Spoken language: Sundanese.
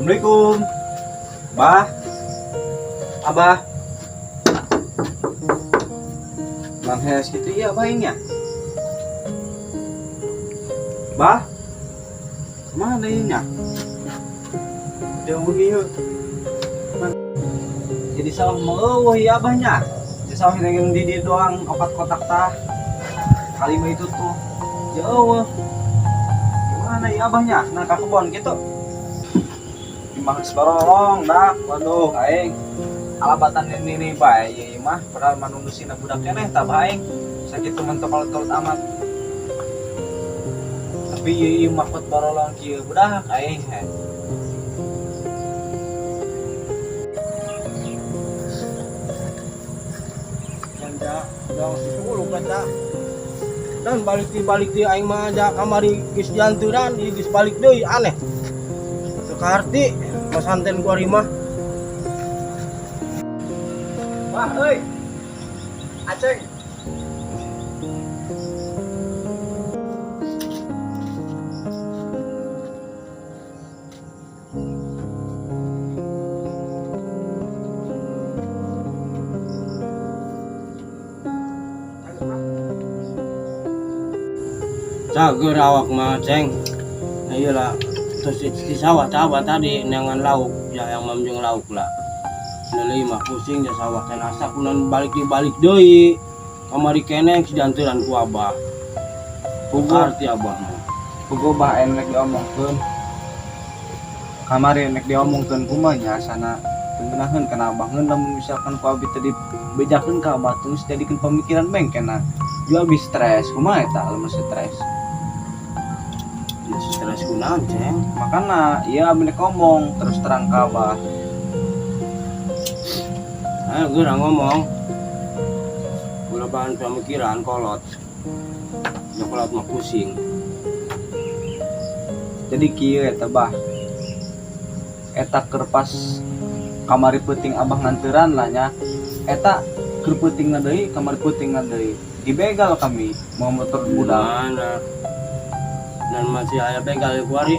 Assalamualaikum. Bah. Abah. Bang Hes gitu iya baingnya. Bah. Kemana ini nya? Jauh ieu. Jadi sawah mau eueuh ieu abahnya. Di sawah yang di dieu doang opat kotak tah. Kalima itu tuh. Jauh. Gimana ya abahnya? Nah ka kebon gitu. Imah geus barolong dak. Waduh aing. Alabatan ini nih bae ieu mah padahal mah nunggu budak keneh tah aing. Sakitu mentok kolot-kolot amat. Tapi ieu mah kot barolong kieu budak aing he. Janda dong 10 kata. Dan balik di aing mah aja kamari geus dianturan ieu geus balik deui aneh. Teu kaharti masanten ku ari mah. Wah, euy. Aceng. Cager awak mah ceng. Nah, iyalah terus di sawah tah tadi neangan lauk ya yang mamjeng lauk lah. Leuleuy mah pusing ya sawah teh asa kunan balik di balik deui. Kamari keneh geus dianturan ku abah. Puguh, Kaharti abah mah. Puguh bah aing rek diomongkeun. Kamari rek diomongkeun kumaha nya asana teu ngeunaheun kana abah ngeun lamun misalkan ku abi teh dibejakeun ka abah terus jadikeun pemikiran bengkena. Juga abi stres, kumaha eta lamun stres? Ya stres kunaon ceng. Makana ieu abi rek ngomong terus terang ka abah. Ayo geura ngomong. Ulah bahan pemikiran kolot. Ya kolot mah pusing. Jadi kieu eta bah. Eta keur pas kamari peuting abah nganteran lah nya. Eta keur peutingna deui, kamari peutingna deui. Dibegal kami mau motor budak. Mana? Dan masih aya begal kuari.